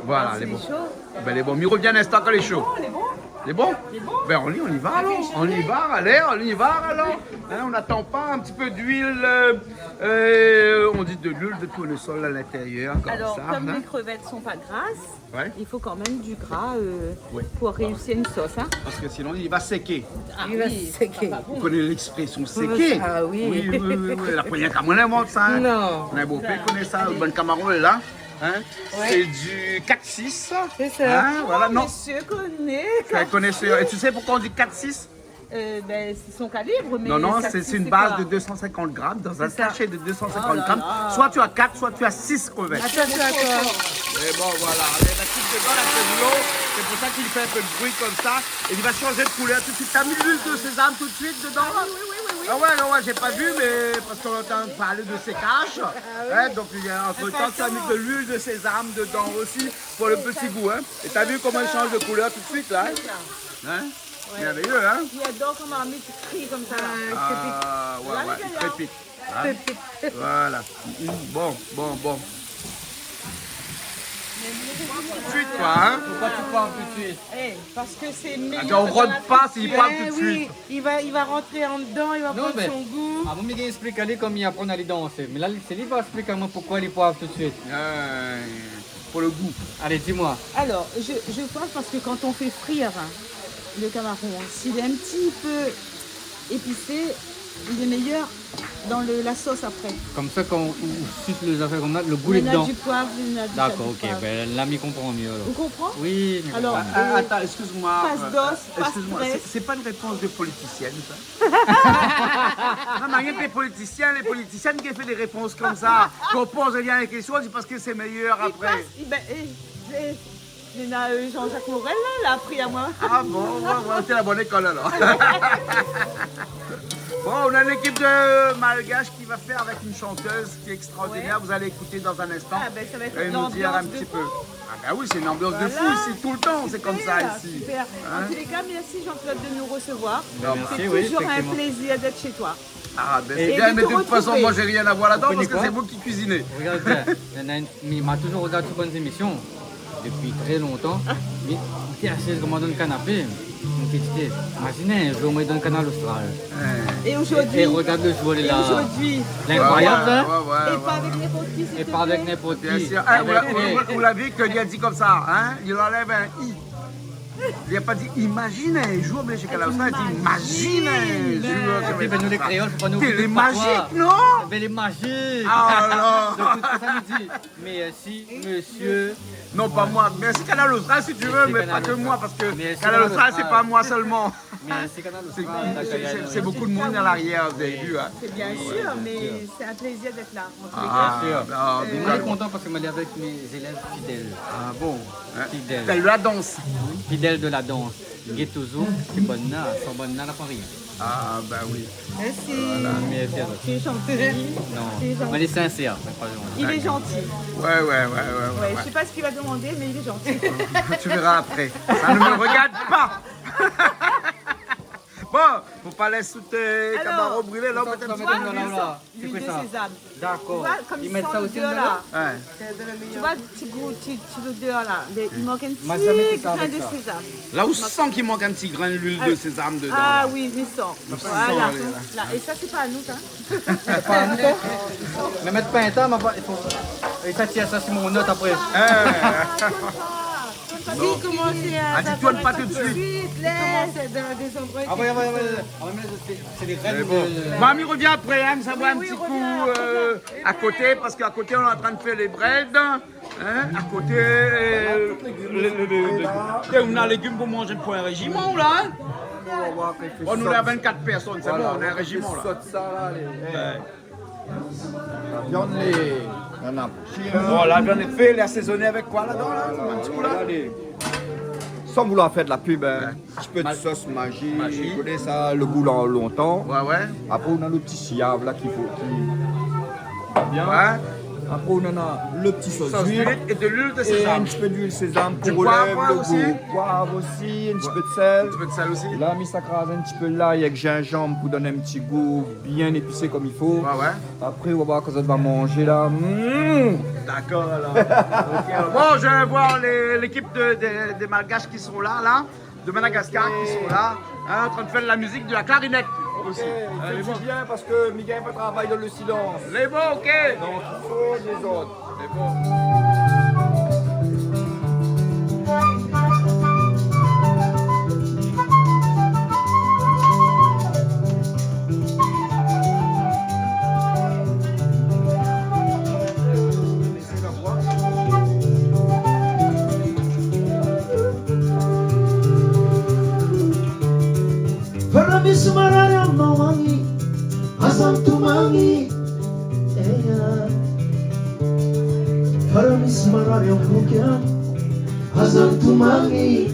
Voilà, lé bon. Ah, sé sho. Ben, lé bon. Mi rovien in instan kan lé sho. Oh, lé bon. Lé bon ? Lé bon. Ben, on y, on y va, alor. On y va, allez, on y va, alor. Hein, on n'attend pas, un petit peu d'huile, euh, euh, on dit de l'huile de tournesol à l'intérieur, comme ça, hein. Alors, comme les crevettes sont pas grasses, il faut quand même du gras, euh, pour réussir une sauce, hein. Parce que sinon, il va séquer. Ah oui, ça va pas bon. Vous connaissez l'expression séquer ? Ah oui. Oui, oui, oui, oui. La première fois, moin, mi invant sa, hein. Non. Mon bopèr i koné sa, lo bann kamaron, la. Hein ? Ouais. C'est du quatre six. C'est ça. Hein, voilà, non. Oh, monsieur connaît. Tu es un connaisseur. Et tu sais pourquoi on dit quatre six ? Euh, ben, c'est son calibre, mais... Non, non, c'est, c'est une base de deux cent cinquante grammes dans un sachet de deux cent cinquante grammes. C'est ça. Oh là là. Soit tu as quatre, soit tu as six crevettes. Attends, attends, attends. Et bon, voilà. Allez, la petite dedans, là, c'est de l'eau. C'est pour ça qu'il fait un peu de bruit comme ça. Et il va changer de couleur tout de suite. T'as mis l'huile de sésame tout de suite dedans, là ? Ah oui, oui, oui, oui, oui. Ah ouais, non, ouais, j'ai pas vu, mais parce qu'on entend parler de sécage. Ah oui. Hein, donc, il y a, entre-temps, tu as mis de l'huile de sésame dedans aussi pour le petit goût, hein. Et t'as vu comment il change de couleur tout de suite, là, hein ? Hein ? Ouais. Merveilleux, hein ? Mi ador kan marmit i kri konmsa la. Ah, ouais, ouais, i krépit. Hein ? Voilà. Mm, bon, bon, bon. Tout de suite, toi, hein ? Pourquoi tu parles tout de suite ? Eh, parce que c'est meilleur dans la friture. Attends, on rentre pas, s'il parle tout de suite. Eh oui, il va, il va rentrer en dedans, il va prendre son goût. Non, mé avan mi gingn ésplik ali koman i aprann ali dansé. Mé la, sé li va ésplik amoin pourquoi li poiv tout de suite. Euh, pour le goût. Allez, dis-moi. Alors, je, je poivre parce que quand on fait frire le camaron, s'il est un petit peu épicé, il est meilleur dans le, la sauce après. Konmsa, kan ou, ou sus lé zafèr konmsa, le gou lé dedan. Nana du poivre, nana du poivre. D'accord, ok. Ben, la, mi konpran myé, alor. Vous comprenez ? Oui, mi konpran myé. Alors, euh, attends, excuse-moi, pas d'os, pas de graisse. Excuse-moi, c'est, c'est pas une réponse de politicienne, ça ? Non, mé lé politisien, lé politisièn ki fé dé répons konmsa. Kan ou poz ali in késtion, i di parske sé méyèr apré. I pas, i, ben, eh, eh, Néna, euh, Jean-Jacques Morel, la, la apri amoin. Ah bon, ouais, ouais, t'es à la bonne école alors. Bon, on a une équipe de Malgaches qui va faire avec une chanteuse qui est extraordinaire. Ouais. Vous allez écouter dans un instant. Ah, ben, ça va être l'ambiance de fou. Et nous dire un petit peu. Ah ben oui, c'est une ambiance de fou ici, tout le temps, c'est comme ça ici. Voilà, super, super. Hein ? En tous les cas, merci Jean-Claude de nous recevoir. Ben, merci, oui, effectivement. C'est toujours un plaisir d'être chez toi. Ah, ben, c'est bien, mais de toute façon, moi, j'ai rien à voir là-dedans parce que c'est vous qui cuisinez. Et de te retrouver. Regarde bien, néna in, mi, ma touzour regard tout bann zémisyon, dopi trè lontan. Mi, mi té asiz konmsa dan le kanapé, mi té di, té, imazine in zour, moin, dan Kanal Austral. Ouais. Et aujourd'hui ? Et, et regarde le jour, il est là. Et aujourd'hui ? L'incroyable, hein ? Ouais, ouais, ouais, ouais. Et pas avec n'importe qui, s'il te plaît. Et pas avec n'importe qui. Bien sûr. Ah, avec, vous, vous, vous l'avez vu que li la di konmsa, hein ? Il enlève un i. Li la pa di imazine in zour, mé sé ke la, sa di imazine in zour. Imazine. Épi, ben, nou, lé kréol, fo pa nou oublié le patois. Té lé majik, non ? Ben, lé majik. Ah la. Donc, tout sa nou di. Merci, monsieur. Non, pas moi. Merci Kanal Austral si tu veux, mais pas que moi, parce que Kanal Austral, c'est pas moi seulement. Merci Kanal Austral. C'est, c'est, c'est beaucoup de monde à l'arrière, vous avez vu, hein. C'est bien sûr, mais c'est un plaisir d'être là. Ah, bien sûr. Ah, ben, moin lé kontan parske moin lé avèk mes élèves fidèles. Ah bon, hein ? Fidèles. T'as eu la danse. Fidèles de la danse. Gèt touzour, sé bann-la, san bann-la, la pa rien. Ah, ben oui. Merci. Voilà. Merci à toi. Tu es gentil. Non. Tu es gentil. Moin lé sinsèr, mé pa gentil. Il est gentil. Ouais, ouais, ouais, ouais, ouais, ouais. Je sais pas ce qu'il va demander, mais il est gentil. Tu verras après. Ça ne me regarde pas. Bon, fo pa lès tout, euh, kamaron brilé la, pétèt. Alors, tu vois, l'huile, l'huile de sésame. D'accord. Tu vois, comme il sent l'odeur là. Ils mettent ça aussi dedans ? Ouais. Tu vois, ti gou, ti, ti odèr la. Mé i mank in ti grin de sésam. Moi, j'ai jamais fait ça avec ça. Là, on sent qu'il manque un petit grain d'huile de sésame dedans, là. Ah oui, mi san. Voilà. Là. Et ça, c'est pas à nous, ça. Sé pa anou, sa ? Mé mèt pa in tan, mé pa, i fo, é sa, tiens, sa, sé mon not apré. Hein. Li komans a... Ah, tu tournes pas tout de suite. Li komans dan dé zandroi... Ah ouais, ouais, ouais. Ah ouais, mé sé, sé lé règ de... Bon. Mami revien apré, hein, sa va in ti kou, euh, à côté, parce qu'à côté, on est en train de faire les brèdes. Hein, à côté, euh, le, le, le, le, té, ou na légim pou manzé pou in réjiman, ou la, hein ? Bon, nou lé vingt-quatre personnes, c'est bon, on est un régiment, là. Voilà, nou fé sot sa la, lé... Ouais. La viann lé, néna... Bon, la viann lé fé, lé asézoné avèk koi ladan, la ? Voilà, in ti kou, la. Voilà, lé, sans vouloir faire de la pub, hein. Ouais. In ti pé de sos Maggi, Maggi. Ou koné sa, le gou la lontan. Ouais, ouais. Apré, ou na le ti siav la ki fo, ki va bien. Ouais. Apré, ou na le ti sos d'huile. Sos d'huile et de l'huile de sésame. Et un petit peu d'huile sésame pour relever le goût. Du poivre aussi. Poiv osi, in ti pé de sèl. Ouais. Un petit peu de sel aussi. La, mi sa kraz in ti pé lay avèk zinzanm pou donn in ti gou bien épicé comme il faut. Ouais, ouais. Apré, ou va voir kan zot va manzé la. Mmh. D'accord, alors. Ok, alors. Bon, je vais voir les, l'équipe de, de, des Malgaches qui sont là, là. De Madagascar qui sont là, hein, en train de faire la musique de la clarinette aussi. Ok, hein, lé bon. Fé bien parske mi gingn pa travay dan le silans. Lé bon, ok. Donc, il faut des ordres. Lé bon. Faramis marari a mawangi, azan tumangi. Eya. Faramis marari a mukia, azan tumangi.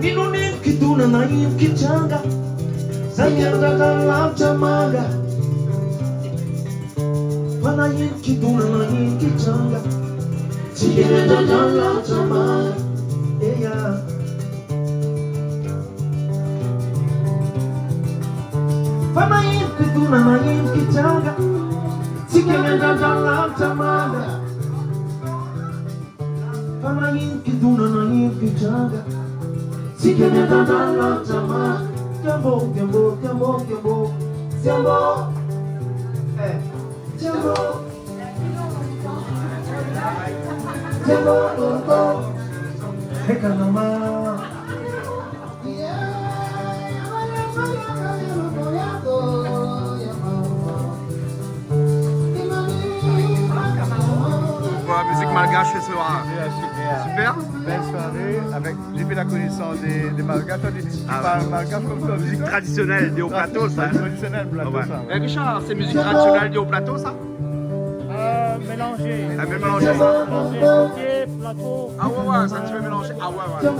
Minuni ki tuna na yu ki tanga, zayanga galam chamanga. Fanayin ki duna nayin ki tanga. Tikene dada la tama. Eya. Fanayin ki duna nayin ki tanga. Tikene dada la tama. Changa. Si ke me dona la chama. Tiambo, tiambo, tiambo, tiambo. Tiambo. Eh. Tiambo. Tiambo, oh, oh. Hey, kanama. Voilà, musique malgache ce soir. Super, super. Super. Belle soirée avec, j'ai fait la connaissance des, des Malgaches. Toi, tu, tu parles malgache comme ça aussi, toi ? Ah ouais. Musique traditionnelle des Hauts-Plateaux, ça, hein ? Traditionnel plateau, ça, ouais. Eh, Richard, c'est musique traditionnelle des Hauts-Plateaux, ça ? Euh, mélangé. Ah, mélangé. Mélangé, côtier, plateau. Ah ouais, ouais, c'est un petit peu mélangé. Ah ouais, ouais.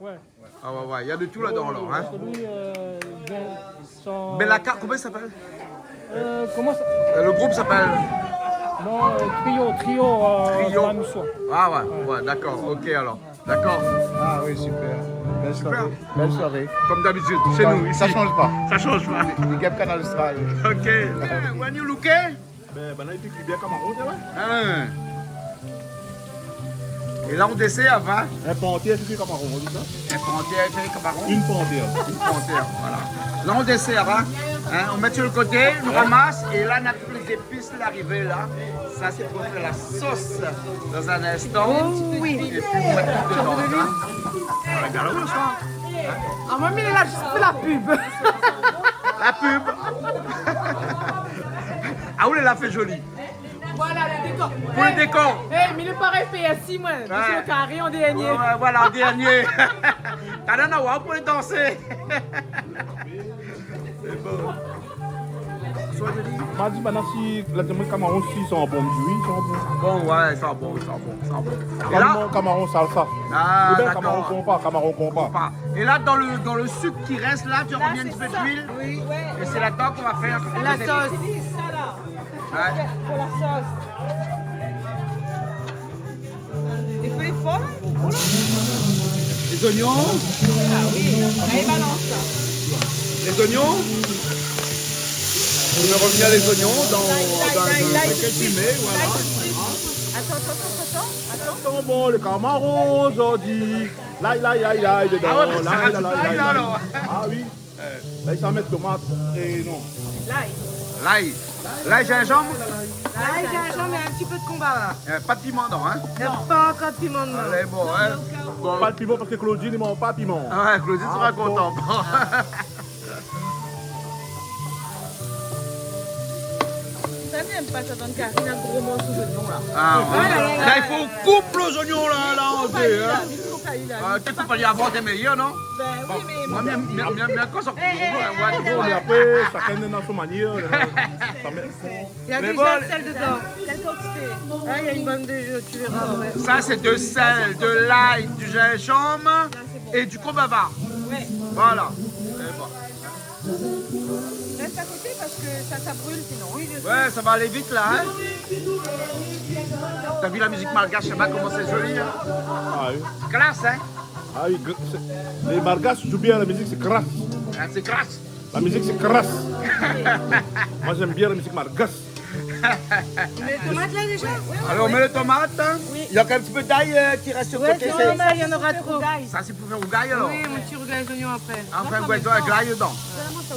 Ouais. Ah ouais, ouais, il y a de tout là-dedans, alors, hein. Celui, euh, Vincent. Mais la carte, comment il s'appelle ? Euh, comment ça ? Euh, le groupe s'appelle ? Non, euh, trio, trio, euh, Trio. Flamissois. Ah ouais, ouais, d'accord, ok, alors. D'accord. Ah oui, super. Belle soirée. Super. Belle soirée. Comme d'habitude, chez nous, ici. Ça change pas. Ça change pas. Big up Kanal Austral. Ok. When you look at Ben, ben, la, i pik bien kamaron, sé vré ? Hein. Et là, on dessert, hein ? In pantèr, sé kamaron, ou di sa ? In pantèr, sé kamaron ? Une panthère. Une panthère, voilà. Là, on dessert, hein ? Hein, on met sur le côté, on ramasse, et là, on a toutes les épices, l'arrivée, là. Ça, c'est pour faire la sauce dans un instant. Oh, oui. Et puis, on met tout dedans, hein. Ah, regarde, on va voir ça. Ah, moin, mi lé la, zis pou la pub. La pub. Ah, ou lé la, fé zoli. Voilà, le décor. Pour le décor. Eh, eh, mi lé parèy P S I, moin. Ouais. Monsieur le carré en dernier. Ouais, ouais, voilà, en dernier. T'as la nawa pour les danser. C'est bon. Ma di, banna si, la di amoin kamaron si, i san bon, mi di oui, i san bon. Bon, ouais, i san bon, i san bon, i san bon. Et là, kamaron, kamaron salsa. Ah, d'accord. Ou bien kamaron konpa, kamaron konpa. Konpa. Et là, dans le, dans le sucre qui reste là, tu as remis un petit peu d'huile. Là, c'est ça. Oui. Et c'est là-dedans qu'on va faire la sauce. Ouais. Pour la sauce. Lé fé lé for, hein ? Oula. Les oignons. Ah oui, allez, balance ça. Les oignons. On revient les oignons dans, l'ail, dans l'ail, le, l'ail tout de suite. L'ail tout de suite. Voilà. Attends, attends, attends, attends, attends. Attends, bon, les camarons aujourd'hui. L'ail, l'ail, l'ail, l'ail dedans. Ah ouais, mais ça rajoute l'ail, là, alors. Ah oui. Euh. Là, i sa mèt tomat et non. L'ail. L'ail. L'ail, gingembre. L'ail, gingembre et un petit peu de combat, là. Euh, pas de piment dedans, hein ? Non. Pas encore de piment dedans. Allez, bon, hein. Bon. Pas de piment parce que Claudine, i manz pas piment. Ah ouais, Claudine sera contente. Ah, bon. Sa, mi èm pa sa dann kari, na gro morso zoignon la. Ah, ouais. Voilà. Là, il faut couper les oignons, là, là, on fait, hein. Ah, tu peux pas y avoir des meilleurs, non ? Ben oui, mais moi, bien, bien, bien, bien, quand ça, eh, eh, eh, ouais, eh, bon, eh, mais après, chacun est dans son manière, euh, ça met. Il y a déjà le sel dedans. Quelle quantité ? Ah, il y a une bonne de, tu verras, ouais. Ça, c'est de sel, de l'ail, du gingembre et du combava. Ouais. Voilà. Et bon. Reste à côté parce que ça, ça brûle sinon. Oui, je sais. Ouais, ça va aller vite là, hein. T'as vu la musique malgache là-bas, comment c'est joli, hein ? Ah oui. Classe, hein ? Ah oui, gr-, c'est, les Malgaches jouent bien la musique, c'est classe. Ah, c'est classe. La musique, c'est classe. Moi, j'aime bien la musique malgache. On met les tomates là déjà ? Allez, on met les tomates, hein. Oui. Il y a quand même un petit peu d'ail, euh, qui reste sur le côté, c'est normal, il y en aura trop. Ça, c'est pour faire rougail, alors. Oui, mon petit rougail d'oignon après. Enfin, ouais, de l'ail dedans.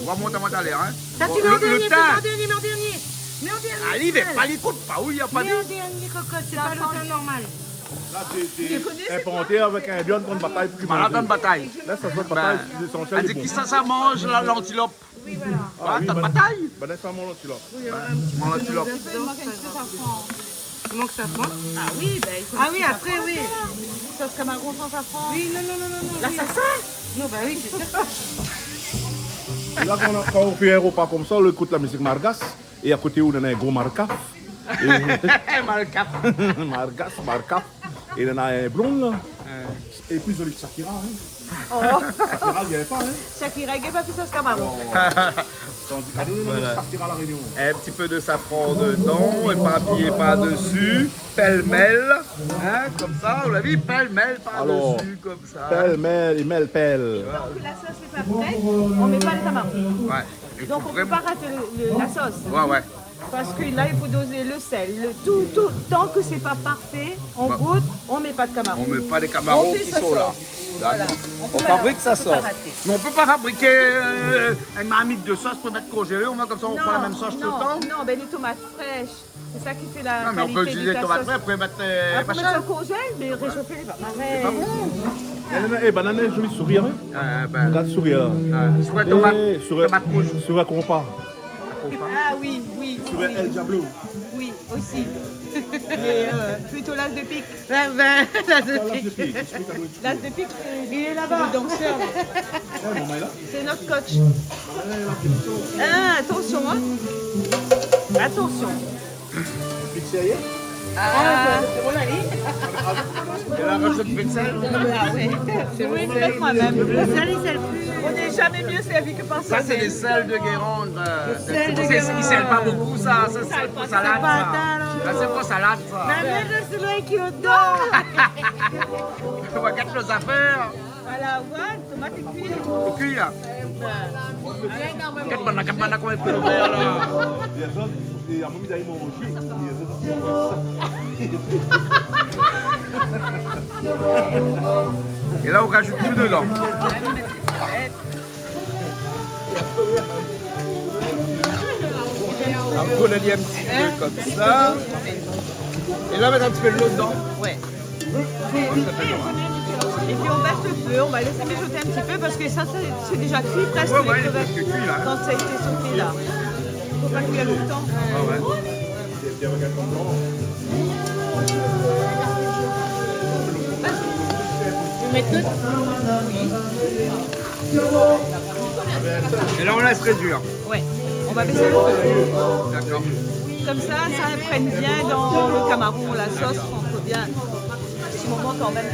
On va monter, on va aller, hein. Ça, tu mets en dernier, tu mets en dernier, mets en dernier. Mets en dernier. Allez, mais pas les coups de paouille, y a pas de. Mets en dernier, cocotte, c'est pas le temps normal. Là, c'est, c'est un pantèr avèk in bèf dann batay pou ki manz. Voilà, dann batay. Là, ça se voit, batay, l'essentiel, c'est bon. Qui ça, ça mange la, l'antilope ? Oui, voilà. Ah oui, t'as batay ? Banna sa manz l'antilope. Oui, voilà, un petit peu de noix dedans, ça va. Il manque safran. Ah oui, bah, il faut. Ah oui, après, oui. Sauce camaron sans safran. Oui, non, non, non, non, non. Là, oui. Ça sent ? Non, bah oui, c'est sûr. Et là, quand on a, quand on fait un repas comme ça, on écoute la musique malgache. É akoté ou néna in gro malkaf. Malkaf. Malgash, malkaf. É néna in blond la. Épi zoli Shakira, hein. Oh. Shakira i gingn pa, hein. Shakira i gingn pa pi sos kamaron. Tandi ke nou néna Shakira La Rényon. Un petit peu de safran dedans, éparpillé par-dessus, pêle-mêle, hein, comme ça, vous l'avez vu, pêle-mêle par-dessus, comme ça. Pêle-mêle, é mêle pèl. Tant que la sauce n'est pas prête, on met pas les camarons. Ouais. Donc on peut pas rater le, le, la sauce. Ouais, ouais. Parce que là, il faut doser le sel, le tout, tout. Tant que c'est pas parfait, on goûte, on met pas de camaron. Bah, on met pas les camarons qui sont là. On fait sa sauce. Voilà. On peut pas, on peut pas rater. D'accord. On fabrique sa sauce. Mais on peut pas fabriquer, euh, une marmite de sauce pour mettre congelée, au moins comme ça on prend la même sauce tout le temps. Non, non, non, ben, les tomates fraîches, c'est ça qui fait la qualité du ta sauce. Non, mais on peut utiliser les tomates fraîches, après mettre, euh, machin. Ah, faut mettre ça au congèle, mais réchauffer, c'est pas pareil. C'est pas bon. Banane, eh, banane, joli sourire, hein. Ah, ben. Regarde sourire, là. Ah, sourire tomate, tomate rouge. Eh, sourire, sourire compas. Ah oui, oui, oui. Sur El Diablo. Oui, aussi. Mais, euh, plutôt l'as de pique. Ah ben, l'as de pique. L'as de pique, c'est le danseur, là. C'est notre coach. Ah, attention, hein. Attention. Pique sérieux ? Ah, c'est bon, la ligne. Et là, rajoute un peu de sel. Ah ouais. C'est le sel. Oui, peut-être moi-même. Le sel, c'est le plus... On n'est jamais mieux servi que par soi-même. Ça, c'est les sels de Guérande, euh, le sel de Guérande. Ils sèlent pas beaucoup, ça. Ça, c'est pour salade, ça. Ils sèlent pas, ça, alors. Ça, c'est pour salade, ça. Mais le soleil qui est au dos. Regarde nos affaires. Voilà, ouais, tomate est cuite. Cuit, hein. Eh ben. Regarde, banna, regarde, banna, comment il fait le vert, là. Et là, on rajoute tout dedans. On va coller un petit peu comme ça. Et là, mettre un petit peu de l'eau dedans. Ouais. Et puis on baisse le feu, on va laisser mijoter un petit peu parce que ça, c'est, c'est déjà cuit presque, les crevettes, quand ça a été sauté là. Ouais, ouais, il est presque cuit, là. Faut pas cuire longtemps. Ah ouais. Je vais mettre deux. Oui. Et là, on laisse réduire. Ouais. On va baisser le feu. D'accord. Comme ça, ça prenne bien dans le camaron, la sauce rentre bien. Un petit moment quand même.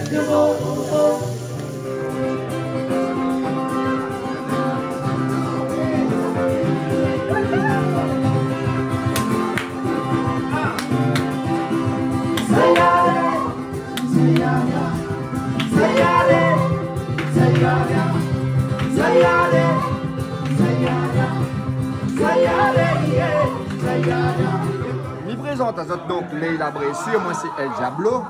Mi prézant azot donk Leila Bressure, moin sé El Diablo.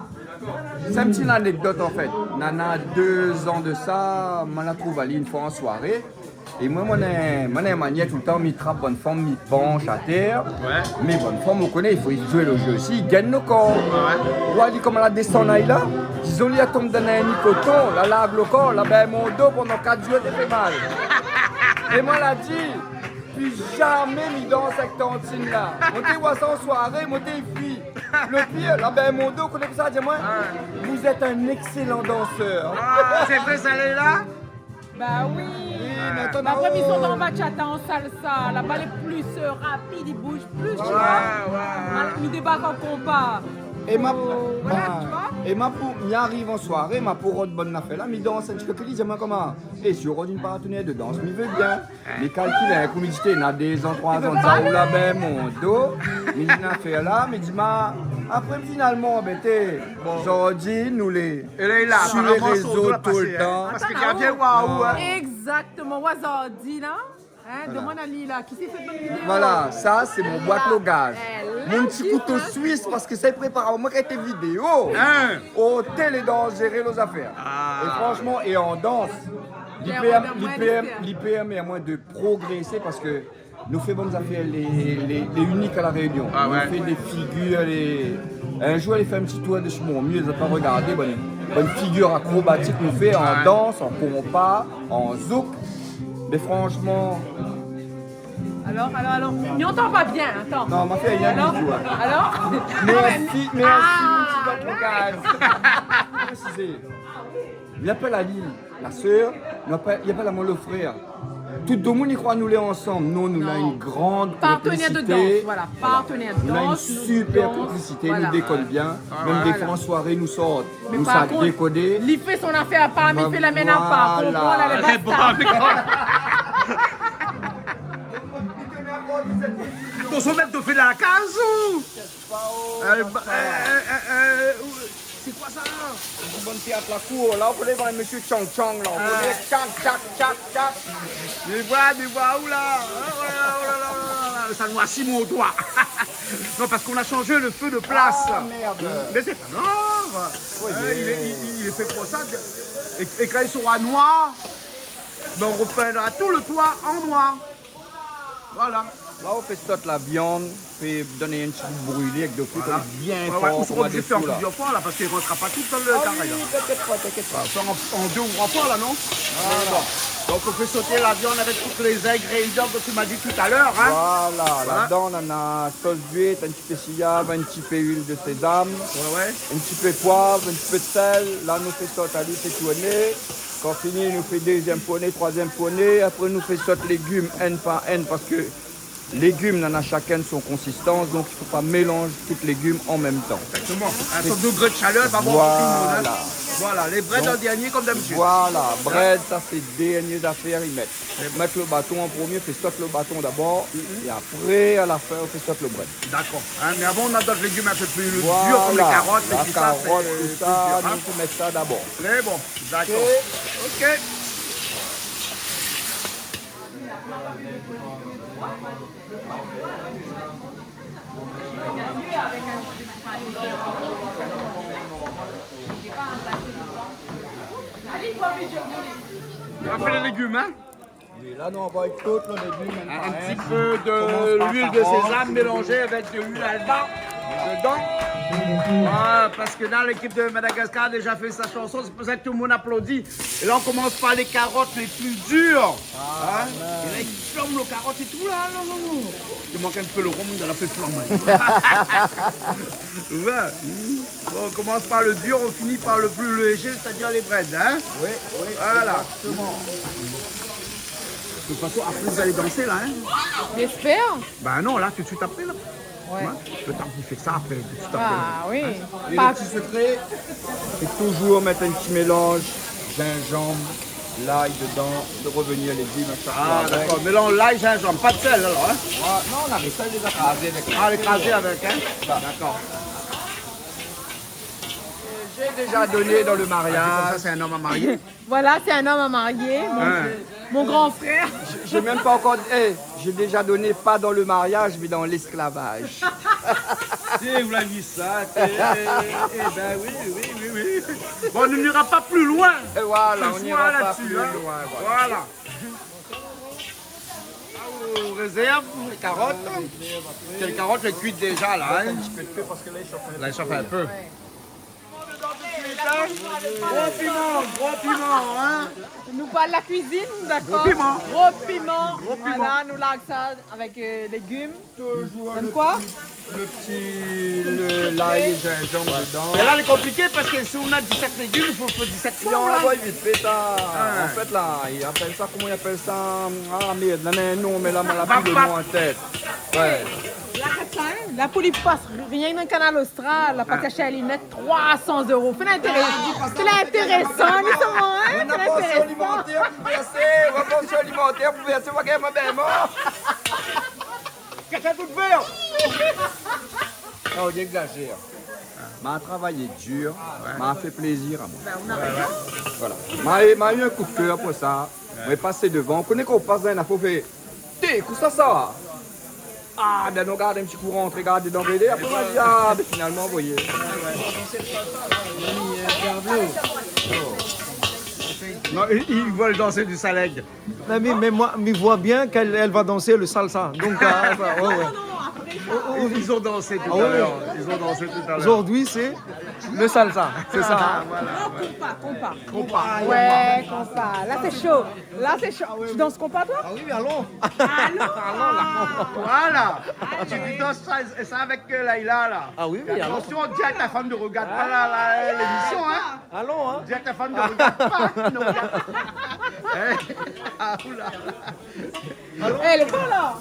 Sé in ti anekdot an fèt. Nana dé zan de sa, moin la trouv ali in foi an soiré. É moin, moin néna, moin néna in manièr toultan, mi trap bann fanm, mi pansh atèr. Ouais. Mé bann fanm, ou koné, i fo zoué lo jeu osi, i gingn lo kor. Ouais. Ou oi ali koman la désann ali la, dizon li la tonm dan in ni koton, la larg lo kor, la bin mon do pandan kat zour té fé mal. É moin la di, pi zamé mi dans èk tantine la. Moin té oi sa an soiré, moin té fi. Lo pir, la bin mon do, koné kosa la di amoin ? Ah. Vous êtes un excellent danseur. Ah, sé vré sa, Leila ? Bah oui. Oui, mé atann, mé apré, mi sort an bachata, an salsa, laba lé pli, euh, rapid, i bouz pli, tu vois. Ouais, ouais. Voilà, mi débark an konpa. É ma, voilà, tu vois. É ma pou, mi ariv an soiré, ma pou rod bann nafèr la, mi dans in ti pé, li di amoin koman ? É si ou rod in partenèr de dans, mi vé bien. Mi kalkil in kou, mi di, té, na dé zan, troi zan de sa, ou la bin mon do. Mi di, nafèr la, mi di, ma, apré, finalman, bin, té, bon. Zordi, nou lé É la, la, sur les réseaux tout le temps. Atann, parske i vien voir ou, hein. Exactement, oi zordi la. Hein, voilà. Demann ali la, kisa i fé bann vidéo. Voilà, sa sé mon boit lo gaz. Mon ti kouto suis, parske sa i prépar amoin kalité vidéo. Hein. O té lé danzéré lo zafèr. Ah. É fransman, é an dans, li pèrm-, li pèrm-, li pèrmé amoin de progrésé parske nou fé bann zafèr lé, lé, lé inik a La Rényon. Ah ouais. Nou fé dé figir, lé, in zour, alé fé in ti tour dési mon mir, zot la pa rogardé, bann, bann figir akrobatik nou fé an dans, an konpa, an zouk. Mé fransman... Alors, alors, alors, mi antann pa bien, atann. Non, ma fé rien ditou, hein. Alors ? Merci, merci, mon ti boit lo gaz. Présizé. Li apèl ali la sèr, li apèl, li apèl amoin lo frèr. Tout domoun i kroi nou lé ansanm. Non, nou néna in gran konplisité. Partenèr de dans, voilà, partenèr de dans, nou néna in sipèr konplisité, nou dékonn bien. Mèm défoi an soiré nou sort, nou sa dékoné. Mé par kont, li fé son afèr apar, mi fé la mienne apar. Voilà. Konpran, la, lé basta. Atann, mèt do fé la kaz ou ? Sé koi sa la ? Bann téat la kour la, ou koné, bann mésyé tchang tchang la, ou koné, tchak tchak tchak tchak. Mi voi, mi voi ou la ? Oh la la, oh la la, oh la la. Ça noircit mon doigt. Non, parce qu'on a changé le feu de place. Ah, merde. Mais c'est pas grave. Oui, hein, mais il est, il, il est fait pour ça. Et, et quand ils sont à noir, ben, on repeindra tout le toit en noir. Voilà. La ou fé sot la viann, fé donn in ti kou brilé avèk de fou, voilà, bien for, ouais, ouais, ou sra oblizé fé an plizièr foi la, parske i rant pa tout dan le karé la. Ah oui, t'inquiète pas, t'inquiète pas. Voilà, fé an, an dé ou troi foi la, non ? Voilà. Bon. Donc on fait sauter la viande avec tous les ingrédients que tu m'as dit tout à l'heure, hein ? Voilà, voilà. Ladan nana sos d'uit, in ti pé siav, in ti pé luil de sézam, ouais, ouais, in ti pé poiv, in ti pé de sèl. La nou fé sot ali, fé tourné. Kan fini, nou fé dézièm fourné, troizièm fourné. Apré nou fé sot légim inn par inn, parske légim nana shakinn son konsistans, donk i fo pa mélanz tout légim an mèm tan. Exactement. Un sort de degré de chaleur, par rapport à tout le monde, hein. Voilà. Voilà, les brèdes en dernier, comme d'habitude. Voilà, brèd, sa sé dernié zafèr i mèt. Mèt le baton an promié, fé sot le baton dabor, é apré, a la fin, ou fé sot le brèd. D'accord. Hein, mais avant, on a d'autres légumes un peu plus durs, comme les carottes, et tout ça, c'est plus dur, hein. Voilà, la karot, tousa, nou fo mèt sa dabor. Mais bon, d'accord. Ok. Ok. On va faire les légumes, hein ? Oui, la nou anvoy tout le légim, hein. Un, un petit peu de l'huile de sésame mélangée avec de l'huile Alba dedans. Ah, parce que là, l'équipe de Madagascar a déjà fait sa chanson, c'est pour ça que tout le monde applaudit. Et là, on commence par les carottes les plus dures. Ah, hein ? Ouais. Et là, il flambe le carotte et tout, là, non, non, non. Il manque un peu le rhum dans la feuille flambe. Ouais. Bon, on commence par le dur, on finit par le plus léger, c'est-à-dire les brèdes, hein ? Oui, oui, voilà, exactement. De toute façon, après, vous allez danser, là, hein ? J'espère. Ben non, là, tout de suite après, là. Ouais. Hein ? Le tan k'i fé sa, apré, tout de suite après. Ah oui. Hein ? Et le petit secret, c'est toujours mettre un petit mélange gingembre, l'ail dedans, de revenir les légumes à chaque fois avec. Ah, d'accord. Mélange l'ail, gingembre, pas de sel, alors, hein ? Ouais, non, on a mis ça, il les a crasés avec. Ah, les crasés avec, hein ? D'accord. J'ai déjà donné dans le mariage. Ah, c'est comme ça, c'est un homme à marier. Voilà, c'est un homme à marier, mon, mon grand frère. J'ai, j'ai même pas encore, eh, j'ai déjà donné, pas dans le mariage, mais dans l'esclavage. Té, ou la vi sa, té, eh ben oui, oui, oui, oui. Bon, on n'ira pas plus loin. Et voilà, on n'ira pas plus loin, voilà. Là, on réserve les carottes. Sé le karot lé kui déza la, hein. Là, i shof in pé. Gro piman, gro piman, hein. Nou parl la kuizine, dakor ? Gro piman. Gro piman. Gro piman. Voilà, nou larg sa avèk, euh, légim. Toujours le petit, le, l'ail, gingembre dedans. Mé la, lé konpliké parske si ou na disèt légim, i fo, fo disèt flanm, la. Non, ouais, vit fé sa. Ah. An fèt, la, i apèl sa, koman i apèl sa ? Ah, mèrd, non, mé non, mé la, ma la pi le mo an tèt. Ouais. La, gard sa, hein. La, pou li pas rienk dan Kanal Austral, la, pa tèr shèr li mèt troi san éro. Fé lintéré-, fé lintérésan, li, hein ? Fé lintérésan. Ou na pansyon alimantèr pou vèrsé, ou na pansyon alimantèr pou vèrsé, ou va gingn mèm. Kèlkin tout vèr. Ah, ou égzazèr. Ma travay dir, ma fé plézir amoin. Voilà. Ma, ma u in kou d'kèr pou sa. Moin la pas devan. Ou koné kan ou pas dan in afèr, ou fé, té, kosa sa ? Ah, bin, nou gard in ti kou, rantré, gard dedan, gard, apré, ma di, ah, bin, finalman, voyé. Non, i, i vé dansé du salèg. Non, mé, mé moin, mi voi bien k'èl, èl va dansé le salsa. Donk, euh, sa, ouais, ouais. Ils ont dansé tout à l'heure. Ils ont dansé tout à l'heure. Zordi, sé le salsa, sé sa. Voilà, ouais. Non, konpa, konpa. Konpa. Ouais, konpa. La, sé sho. La, sé sho. Tu danses konpa, toi ? Ah oui, oui, alon. Alon. Alon, la. Voilà. Allez. Tu danses sa, sa avèk, euh, Laïla, la. Ah oui, oui, alon. Attention, dis à ta femme de regarder pas la, la, l'émission, hein. Alon, hein. Dis à ta femme de regarder pas, ne regarde pas. Hein ? Ah, oula. Alon. Eh, lé bon, la.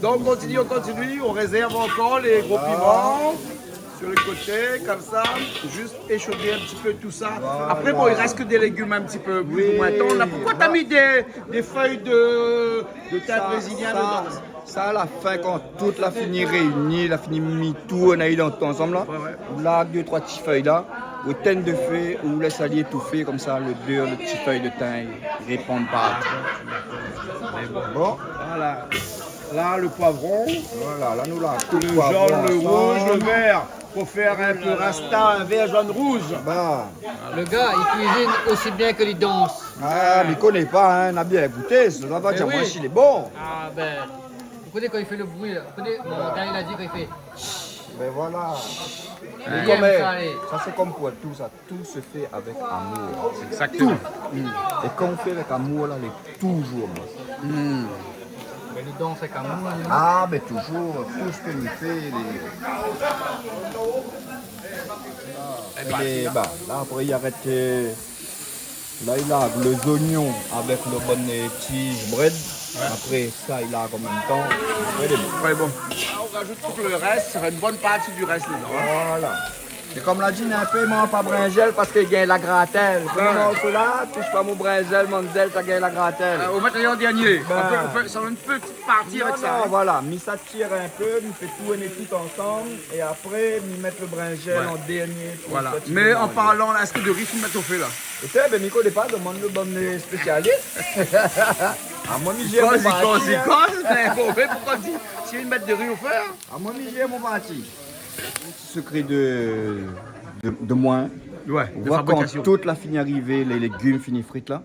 Donc, on continue, on continue. On réserve encore les gros piments sur le côté, comme ça. Juste échauffer un petit peu tout ça. Voilà. Après, bon, il reste que des légumes un petit peu plus ou moins tendres, là. Oui. Pourquoi t'as mis des, des feuilles de, de thym brésilien dedans ? Sa, sa, sa, a la fin, kan tout la fini réini, la fini mi tourn ali dan tout ansanm la, ouais, ouais, ou larg dé, troi ti fèy la, ou étinn le fé, ou lès ali étoufé, konmsa lodèr, le ti fèy de tin, i répann partou. Mé bon. Bon. La, la, le poivron. Voilà, la nou la koup le poivron jaune, le rouge, le vert. Pour faire un peu rasta, un vert, jaune, rouge. Bah. Le gars, il cuisine aussi bien que li dans. Ah, mi koné pa, hein, na bien gouté, sa va dir amoin si lé bon. Ah ben, vous connaissez quand il fait le bruit là. Vous connaissez, mon gars, il a dit quand il fait. Ben voilà. Li èm sa, li. Sa sé konm pou tout sa. Tout se fait avec amour. Exactement. Tout. Mm. Et quand on fait avec amour, là, il est toujours bon. Mm. Mais li dans avèk amour, hein. Ah, ben toujours, tout ce que nous fait, les... Eh ben, là, après, il arrête, euh, là, il a les oignons avec le bon, euh, tige brèd. Ouais. Après ça, il a en même temps. Après, il est bon. Très bon. Là, on rajoute tout le reste, ça fait une bonne partie du reste dedans, hein. Voilà. É konm la di, na in pé i manz pa brinzèl parske i gingn la gratèl. Koman sa la, toush pa mon brinzèl, manzèl, sa gingn la gratèl. Euh, on met en dernier. Ben. On peut, on peut, ça donne une petite partie avec ça, hein. Non, non, voilà, mi sa tir in pé, mi fé tourn tout ansanm, é apré, mi mèt le brinzèl an dernié pou kontinyé manzé. Voilà. Mais en parlant, là, est-ce que de riz, tu mets au feu, là ? Oté, ben, mi koné pa, domann le bon, euh, spésialis. Amoin, mi gèr mon parti, hein. Koz, koz, koz, mé bon, mé poukoué di, si i mèt de ri o fé, hein ? Amoin, mi gèr mon parti. Sekré de, de, de moin. Ouais, de fabrikasyon. Ou voi kan tout la fini arivé, lé légim fini frit la,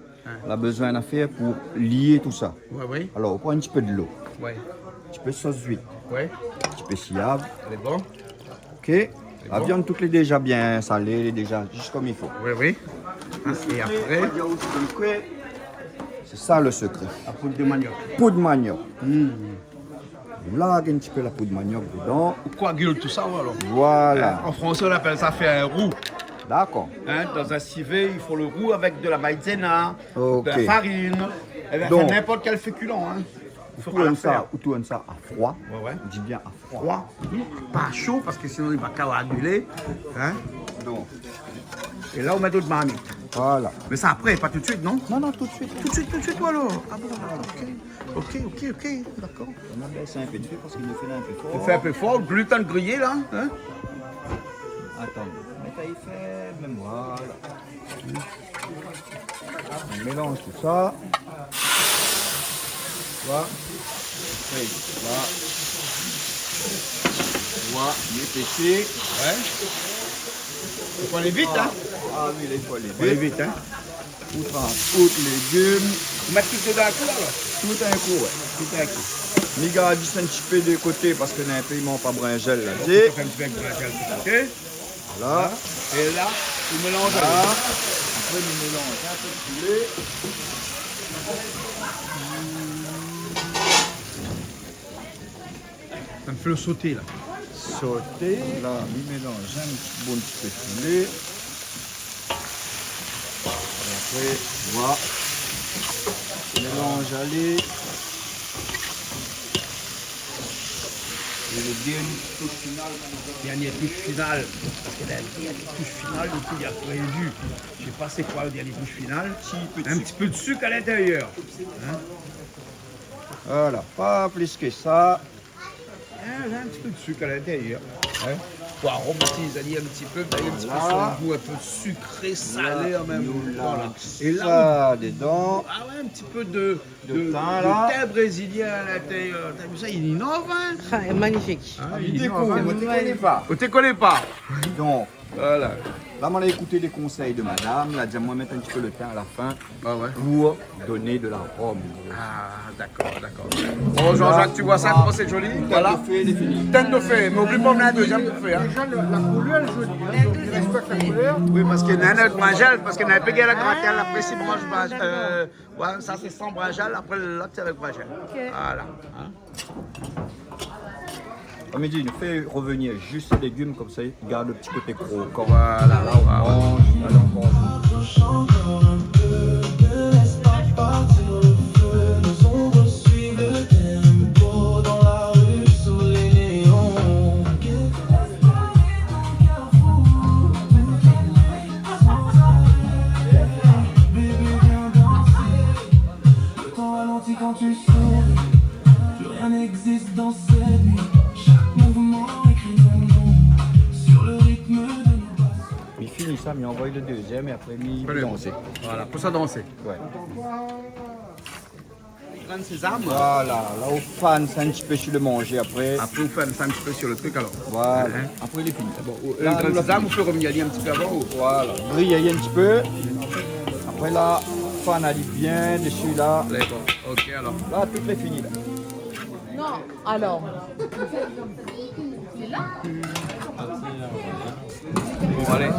la bezoin in afèr pou lié tout sa. Ouais, ouais. Alor, ou pran in ti pé dolo. Ouais. In ti pé sos zuit. Ouais. In ti pé siav. Lé bon. OK. Lé bon. La viann, tout lé déza bien salé, lé déza zis konm i fo. Ouais, ouais. Hein, é apré ? Sé sa le sekré. La poud de maniok. Poud maniok. Mm. Larg in ti pé la poud maniok dedan. Ou koagil tout sa, ou alor ? Voilà. Hein, en français, on appelle ça faire un roux. D'accord. Hein, dans un civet, ils font le roux avec de la maïzena, de la farine, avec n'importe quel féculent, hein. Donc, ou tourn sa, ou tourn sa à froid. Ouais, ouais. Je dis bien à froid. Froid. Pa sho, parske sinon li va koagilé. Hein ? Donc. É la, ou mèt dan marmit. Voilà. Mé sa apré, pa tout de suite, non ? Non, non, tout de suite. Tout de suite, tout de suite, ou alor ? Ah bon, d'accord, OK. OK, OK, OK, d'accord. On a baissé un peu de feu parce qu'il nous fait un peu fort. I fé in pé for, gluten griyé la, hein ? Attends, mèt ali fèb, mèm, voilà. On mélange tout ça. Voilà. Après, là. Voilà. Bien épaissi. Ouais. I fo alé vit, hein ? Ah oui, là, il faut aller vite. Faut aller vite, hein ? Ou pran tout légim. Ou mèt tout dedan in kou la, la ? Tout in kou, ouais. Tout in kou. Mi gard zis in ti pé de koté parske na in pé i manz pa brinzèl la. Ou fé in ti pé avèk brinzèl, OK ? Voilà. É la, ou mélanz. Voilà. Apré, nou mélanz in pé de poulé. Sa mi fé le soté la. Soté. La, mi mélanz in ti bon ti pé poulé. É apré, voilà. Mélanz ali. É le dernié toush final. Dernié toush final. Parske la, le dernié toush final, le gars la prévu. Je sais pas c'est quoi le dernier touche final. Ti pé de sik. Un petit peu de sucre à l'intérieur. Hein ? Voilà, pa plis ke sa. Hein, là, un petit peu de sucre à l'intérieur. Hein ? Pou aromatiz ali in ti pé, donn in ti pé son gou, in pé sikré, salé an mèm tan la. Voilà. É la, sa dedan. Ah ouais, un petit peu de, de, de tin, de tin brésilien à l'intérieur. T'as vu ça, il innove, hein ? Ah, magnifique. Hein, il innove, hein. Ou té koné pa. Ou té koné pa. Donk, voilà. La, moin la ékout lé konsèy de madam, la di amoin mèt in ti pé le tin à la fin. Ah ouais. Pou donn de l'arôme. Ah, d'accord, d'accord. Bon, Jean-Jacques, tu vois ça, comment c'est joli ? Voilà. Tête de fée, elle est finie. Tête de fée, mais oublie pas, on a un deuxième pour faire, hein. Déjà, le, la couleur est jolie, hein, donc il respecte la couleur. Oui, parske néna in ot brinzèl, parske néna in pé la gratèl, apré, si manz, euh, ouais, sa sé san brinzèl, apré lot sé avèk brinzèl. OK. Voilà, hein. Konm mi di, nou fé revenir zis lé légim, konmsa i gard le ti koté krokan. Voilà, la, ouais, ouais. Alé, on manz. Le temps ralentit quand tu souris. Plus rien n'existe dans cette nuit. Chaque mouvement écrit mon nom sur le rythme de nos pas. Mi fini sa, mi anvoy le deuxième é apré mi lans. Voilà, pou sa dansé. Ouais. Grin sézam. Voilà, la ou fane sa in ti pé si lo manzé apré. Apré ou fane sa in ti pé si lo trik alor. Voilà. Hin ? Apré lé fini. Bon, ou, la, lo grin sézam, ou fé rovnir ali in ti pé avan ou ? Voilà, griy ali in ti pé. Apré la, fane ali bien dési la. Dakor. OK alor. La tout lé fini la. Non, alor. Bon, alé.